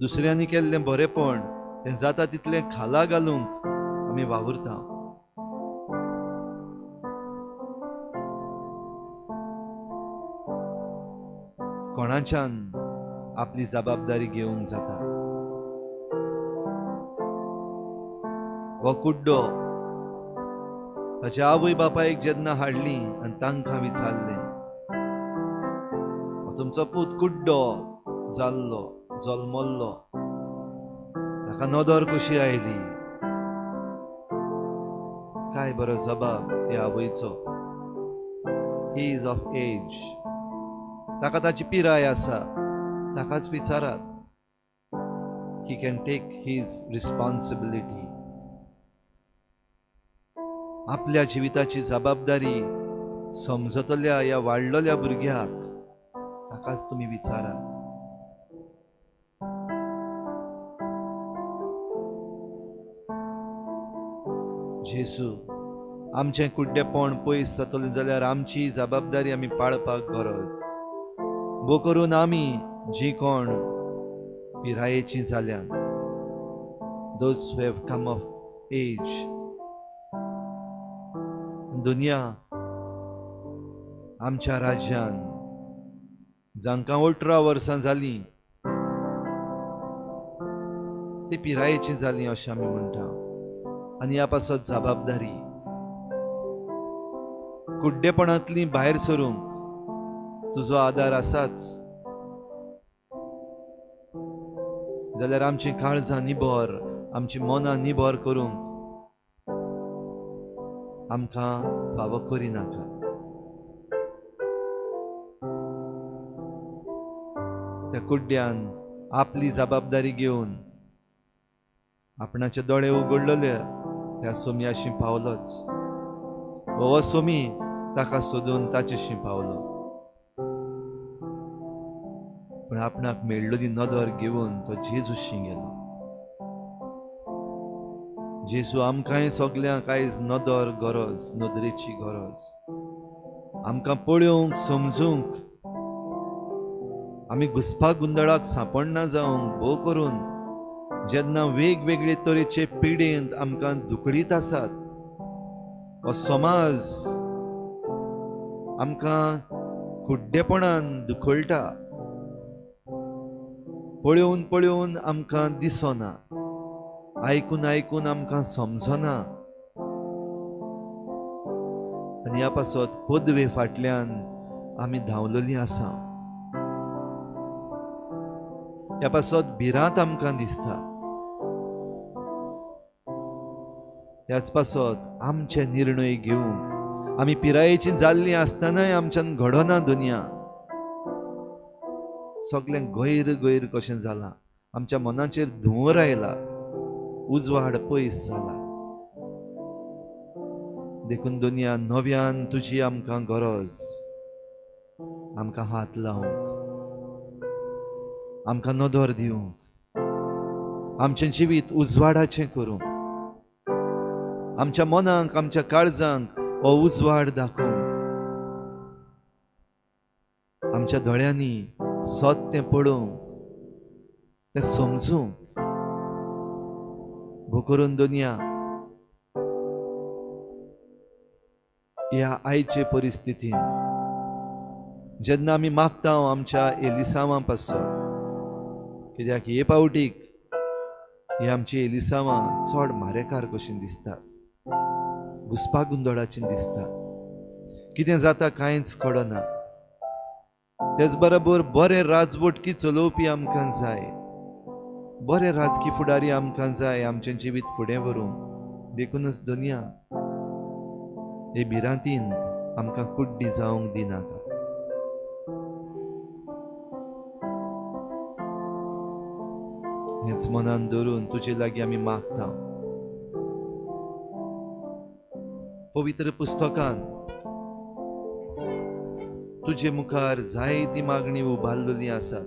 दुसऱ्यांनी केल्लें बरेंपण तें जाता तितलें खाला घालूंक आमी वावुरता. कोणाच्यान आपली जबाबदारी घेवंक जाता. हो कुड्डो ताच्या आवय बापायक जेन्ना हाडली आनी तांकां विचारलें, तुमचो पूत कुड्डो जाल्लो, जल्मल्लो, ताका नदर कशी आयली? काय बरो जबाब त्या आवयचो. He is of age, ताका ताची पिराय आसा, ताकाच विचारात. He can take his responsibility. आपल्या जिविताची जबाबदारी समजतल्या ह्या वाडलेल्या भुरग्याक ताकाच तुमी विचारात. जेजू, आमचें कुड्डेपण पयस जातलें जाल्यार आमची जबाबदारी आमी पाळपाक गरज. भो करून आमी जी कोण पिरायेची जाल्यान, those who have come of age, दुनिया आमच्या राज्यान जांकां 18 वर्सां जालीं ती पिरायेची जालीं अशें आमी म्हणटा. आनी ह्या पासत जबाबदारी कुड्डेपणांतली भायर सरूंक तुजो आदार आसाच जाल्यार आमची काळजां निबर, आमची मनां निबर करूंक आमकां फावो करिनाका. त्या कुड्ड्यान आपली जबाबदारी घेवन आपणाचे दोळे उगडलेले त्या सोम्याशी पावलोच. हो सोमी ताका सोदून ताचेशी पावलो, पूण आपणाक मेळ्ळली नदर घेवन तो जेजूशी गेलो. जेजू आमकांय सगल्यांक आयज नदर गरज, नदरेची गरज. आमकां पळोवंक, समजूंक, आमी घुसपा गोंदळाक सांपडना जावंक, भोव करून जेन्ना वेगवेगळे तरेचे पिडेंत आमकां दुखडीत आसात, हो समाज आमकां कुड्डेपणान दुखळटा, पळोवन पळोवन आमकां दिसना, आयकून आयकून आमकां समजना. आनी ह्या पासत पदवे फाटल्यान आमी धांवलेलीं आसा, ह्या पासत भिरांत आमकां दिसता. ह्याच पासत आमचे निर्णय घेवंक आमी पिरायेची जाल्लीं आसतनाय आमच्यान घडना. दुनिया सगळें गैर गैर कशें जालां, आमच्या मनाचेर धुंवर आयला, उजवाड पयस जाला. देखून दुनिया नव्यान तुजी आमकां गरज, आमकां हात लावंक, आमकां नदर दिवंक, आमचें जिवीत उजवाडाचें करूंक, आमच्या मनाक, आमच्या काळजांक हो उजवाड दाखोवंक, आमच्या दोळ्यांनी सत तें पळोवंक, तें समजूंक. भो करून दुनिया ह्या आयचे परिस्थितीन जेन्ना आमी मागता आमच्या एलिसांवां पासून, कित्याक हे पावटीक ही आमची एलिसांवां चड मारेकार कशीं दिसतात, घुसपा गोंदळाची दिसता, कितें जाता कांयच कळना. तेच बरोबर बरे राजवटकी चलोवपी आमकां जाय, बरे राजकी फुडारी आमकां जाय आमचें जिवीत फुडें व्हरूंक. देखूनच दुनिया हे भिरांतीन आमकां कुड्डी जावंक दिनाका. हेंच मनान धरून तुजे लागीं आमी मागता. पवित्र पुस्तकान तुजे मुखार जायती मागणी उबारलेली आसात.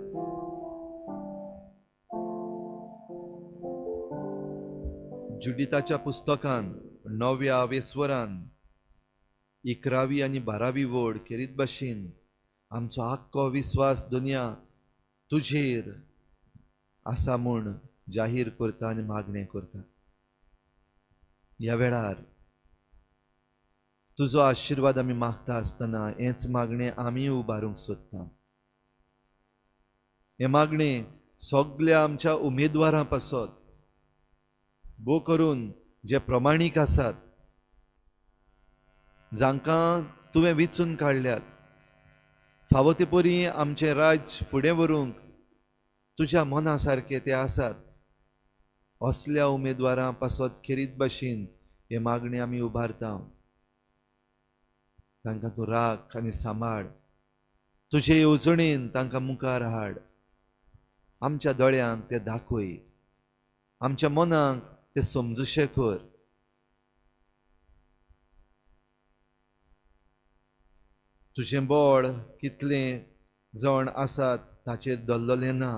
जुडिताच्या पुस्तकान 9व्या वेस्वरान 11वी आनी 12वी वड खेरीत भाशेन आमचो आख्खो विस्वास दुनिया तुजेर आसा म्हूण जाहीर करता आनी मागणें करता. ह्या वेळार तुजो आशिर्वाद आमी मागता आसतना हेंच मागणें आमी उबारूंक सोदता. हें मागणें सगल्या आमच्या उमेदवारां पासत, भोव करून जे प्रमाणीक आसात, जांकां तुवें विचून काडल्यात, फावो ते परी आमचें राज्य फुडें व्हरूंक तुज्या मना सारके ते आसात, असल्या उमेदवारां पासत खेरीत भाशेन हें मागणें आमी उबारता. तांकां तूं राख आनी सांबाळ, तुजे येवजणेन तांकां मुखार हाड, आमच्या दोळ्यांक ते दाखय, आमच्या मनाक ते समजुशें कर. तुजें बळ कितलें जण आसात ताचेर दल्ललें ना,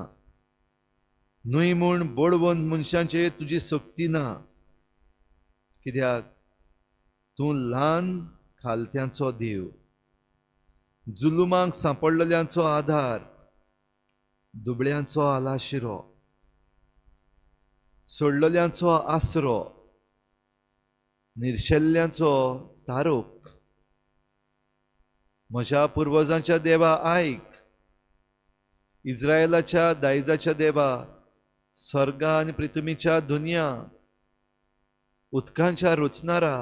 न्हय म्हूण बळवंत मनशांचेर तुजी सक्ती ना, कित्याक तूं ल्हान खालत्यांचो देव, जुलुमांक सांपडलेल्यांचो आधार, दुबळ्यांचो आलाशिरो, सोडलेल्यांचो आसरो, निर्शेल्ल्यांचो तारोक. म्हज्या पुर्वजांच्या देवा आयक, इस्रायलाच्या दायजाच्या देवा, स्वर्गा आनी पृथ्वीच्या दुनिया, उदकांच्या रचणारा,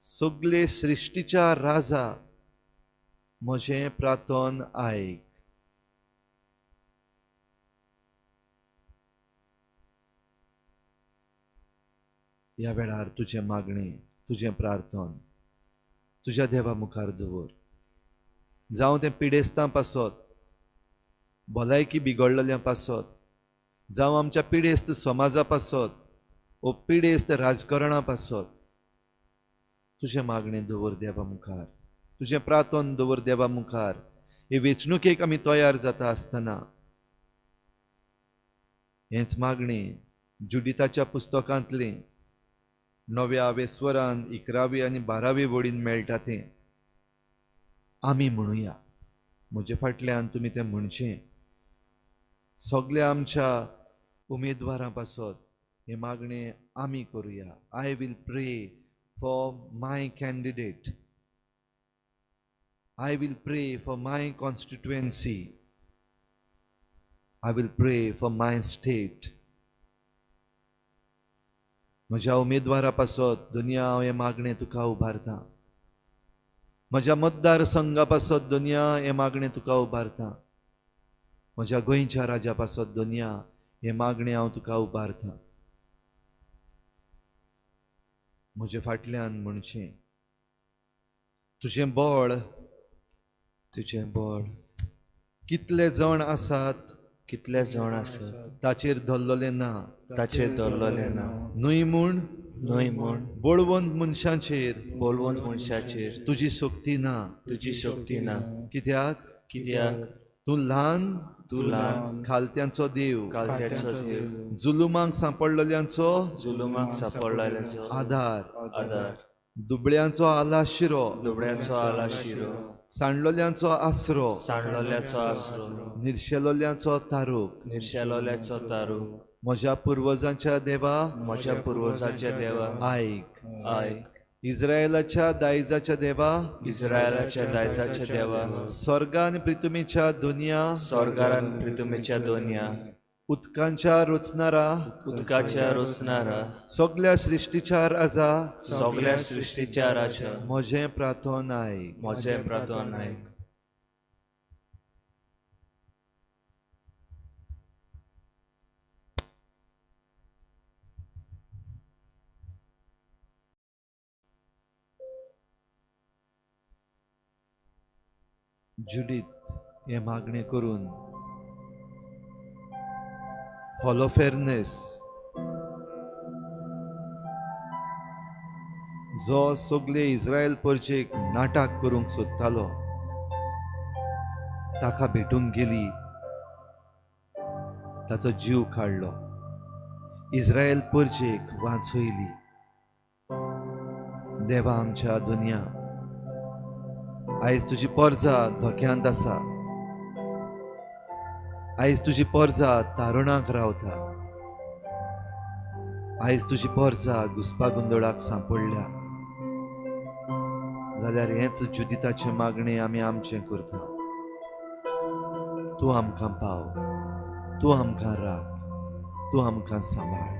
सगळे सृश्टीच्या राजा, म्हजें प्रार्थन आयक. ह्या वेळार तुजें मागणें, तुजें प्रार्थन तुज्या देवा मुखार दवर. जावं तें पिडेस्तां पासत, भलायकी बिगडलेल्या पासत, जावं आमच्या पिडेस्त समाजा पासत ओ पिडेस्त राजकरणा पासत, तुजें मागणें दवर देवा मुखार, तुजें प्रार्थन दवर देवा मुखार. हे वेंचणुकेक आमी तयार जाता आसतना हेंच मागणें जुडिताच्या पुस्तकांतलें नव्या वेस्वरान 11वी आनी 12वी वळीन मेळटा तें आमी म्हणुया. म्हजे फाटल्यान तुमी तें म्हणचें. सगल्या आमच्या उमेदवारां पासत हें मागणें आमी करुया. I will pray for my candidate, I will pray for my constituency, I will pray for my state. म्हज्या उमेदवारा पासत दुनिया हांव हें मागणें तुका उबारता. म्हज्या मतदारसंघा पासत दुनिया हें मागणें तुका उबारता. म्हज्या गोंयच्या राजा पासत दुनिया हें मागणें हांव तुका उबारता. म्हजे फाटल्यान म्हणचें, तुजें बळ, तुजें बळ कितले जण आसात, कितले जण आसात ताचेर धरलेलें ना, ताचेर धरलेलें ना, न्हय म्हूण, न्हय म्हूण बळवंत मनशांचेर, बळवंत मनशाचेर तुजी शक्ती ना, तुजी शक्ती ना. कित्याक, कित्याक तूं ल्हान, तूं ल्हान खालत्यांचो देव, खालत्यांचो देव, जुलुमांक सांपडलेल्यांचो, जुलुमांक सांपडलेल्यांचो आधार, आधार, दुबळ्यांचो आलाशिरो, दुबळ्यांचो आलाशिरो, सांडलोल्यांचो आसरो, सांडलोल्यांचो आसरो, निर्शेलोल्यांचो तारूक, निर्शेलोल्यांचो तारूक. म्हज्या पुर्वजांच्या देवा, म्हज्या पुर्वजांच्या देवा आयक, आयक. इस्रायलाच्या दायजाच्या देवा, इस्रायलाच्या दायजाच्या देवा, स्वर्गा आनी पृथ्वीच्या दुनिया, स्वर्गार आनी पृथ्वीच्या दुनिया, उदकांच्या रचणारा, उदकाच्या रचणारा, सगल्या सृश्टीच्या राजा, सगल्या सृश्टीच्या राजा, म्हजें प्रार्थन आयक, म्हजें प्रार्थन आयक. जुडीत हें मागणें करून हॉलोफेर्नेस जो सगळे इस्रायल परचेक नाटक करूंक सोदतालो ताका भेटूंक गेली, ताचो जीव काडलो, इस्रायल परचेक वांचयली. देवा आमच्या दुनिया, आयज तुजी परजा धोक्यांत आसा, आयज तुजी परजा तारुणाक रावता, आयज तुजी परजा घुसपा गोंदळाक सांपडल्या. जाल्यार हेंच जुदिताचें मागणें आमी आमचें करता. तूं आमकां पाव, तूं आमकां राख, तूं आमकां सांबाळ.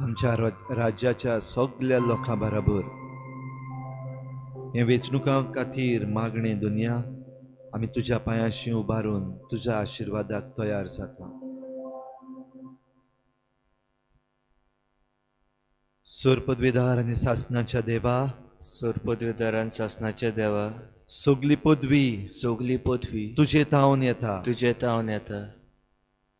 आमच्या राज्याच्या सगल्या लोकां बराबर हे वेंचणुकां खातीर मागणें दुनिया आमी तुज्या पांयांशी उबारून तुज्या आशिर्वादाक तयार जाता. सोरपदवीदार आनी सासनाच्या देवा, सोरपदवीदार आनी सासनाच्या देवा, सगली पदवी, सगली पदवी तुजे तावन येता, तुजे तावन येता.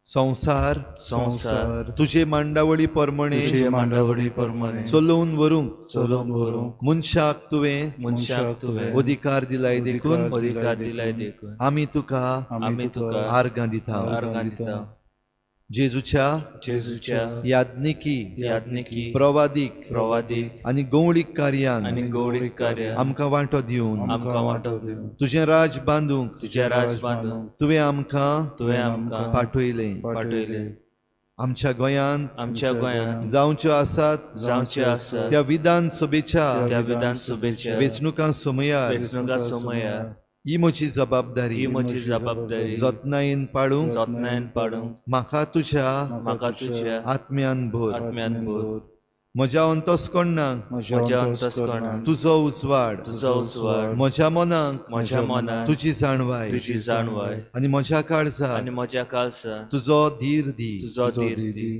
संवसार संवसार तुजे मांडावळी प्रमाणे तुजे मांडावळी प्रमाणे चलोवन व्हरूंक चलोवन व्हरूंक मनशाक तुवें मनशाक तुवें अधिकार दिलाय देखून अधिकार दिलाय देखून आमी तुका आमी तुका आर्गां दिता. आर्गां दिता. जेजूच्या जेजूच्या याज्ञिकी याज्ञिकी प्रवादीक प्रवादीक आनी गौळीक कार्यान आनी गौळीक कार्यान आमकां वांटो दिवन आमकां वांटो दिवन तुजें राज बांदूंक तुजें राज बांदूंक तुवें आमकां तुवें आमकां पाठयलें पाठयलें. आमच्या गोंयांत आमच्या गोंयांत जावच्यो आसात जावच्यो आसात त्या विधानसभेच्या त्या विधानसभेच्या वेंचणुकां समयार वेंचणुकां समयार ही म्हजी जबाबदारी ही म्हजी जबाबदारी जतनायेन पाडूंक जतनायेन पाडूंक म्हाका तुज्या आत्म्यान भर आत्म्यान भर. म्हज्या अंतस्करणाक म्हज्या अंतस्करणाक तुजो उजवाड तुजो उजवाड म्हज्या मनाक म्हज्या मनाक तुजी जाणवाय तुजी जाणवाय आनी म्हज्या काळजाक आनी म्हज्या काळजाक तुजो धीर दी तुजो धीर दी.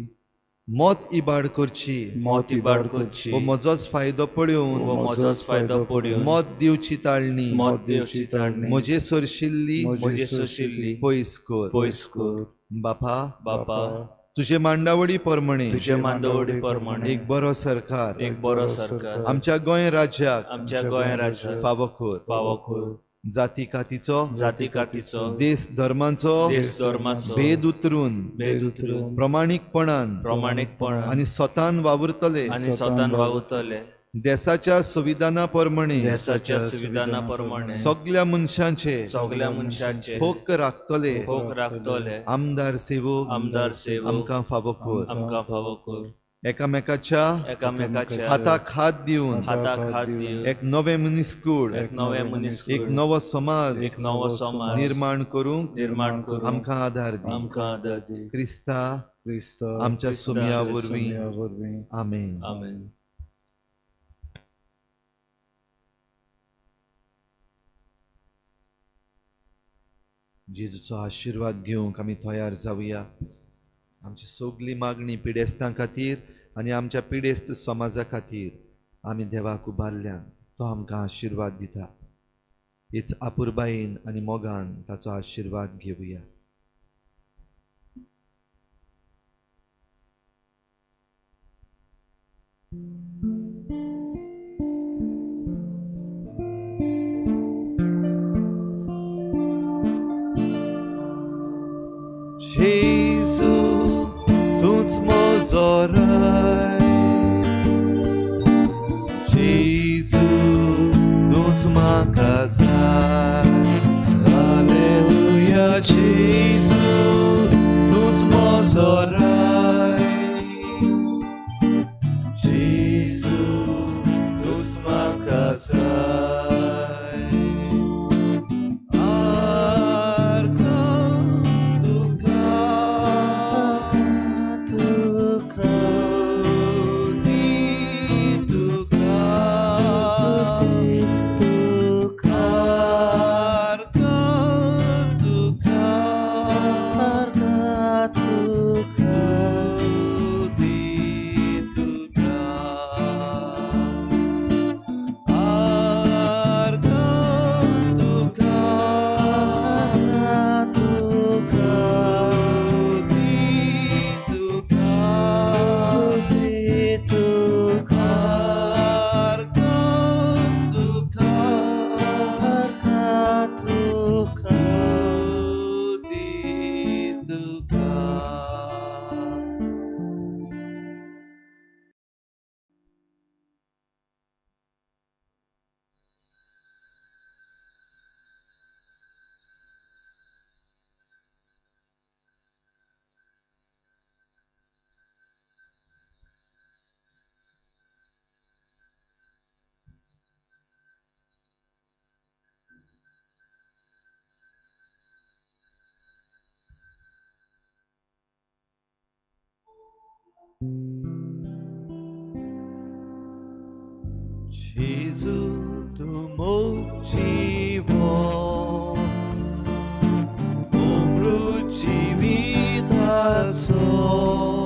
मत इबाड करची मत इबाड करची वो म्हजोच फायदो पळोवन वो म्हजोच फायदो पळोवन मत दिवची ताळणी मत दिवची ताळणी म्हजे सरशिल्ली म्हजे सरशिल्ली पयस कर पयस कर. बापा बापा तुजे मांडावळी प्रमाणे तुजे मांडावळी प्रमाणे एक बरो सरकार एक बरो सरकार आमच्या गोंय राज्याक आमच्या गोंय राज्याक फावो कर फावो कर. जाती कातीचो जाती कातीचो देश धर्माचो देश धर्माचो भेद उतरून भेद उतरून प्रमाणीकपणान प्रमाणीकपणान आनी स्वतान वावुरतले आनी स्वतान वावुरतले देशाच्या संविधाना प्रमाणे देशाच्या संविधाना प्रमाणे सगळ्या मनशांचे सगळ्या मनशांचे हक्क राखतले हक्क राखतले आमदार सेवक आमदार सेवक आमकां फावो कर आमकां फावो कर. एकामेकाच्या एकामेकाच्या हाताक हात दिवन हाताक हात दिवन एक नवें मनीसकूळ एक नवें मनीसकूळ एक नवो समाज एक नवो समाज निर्माण करूंक निर्माण करूंक आमकां आधार दी आमकां आधार दी. क्रिस्ता क्रिस्ता आमच्या सुम्या वरवीं. आमेन. आमेन. जेजूचो आशिर्वाद घेवंक आमी तयार जावया. आमची सगली मागणी पिडेस्तां खातीर आनी आमच्या पिडेस्त समाजा खातीर आमी देवाक उबारल्यान तो आमकां आशिर्वाद दिता. हेच आपुरबायेन आनी मोगान ताचो आशिर्वाद घेवया. जेजू तूंच म्हजो राय जेजू तूंच म्हाका जाय. हालेलुया जेजू तूंच म्हजो राय जेजू तूंच म्हाका जाय. Gesù tu motivo umru civita so.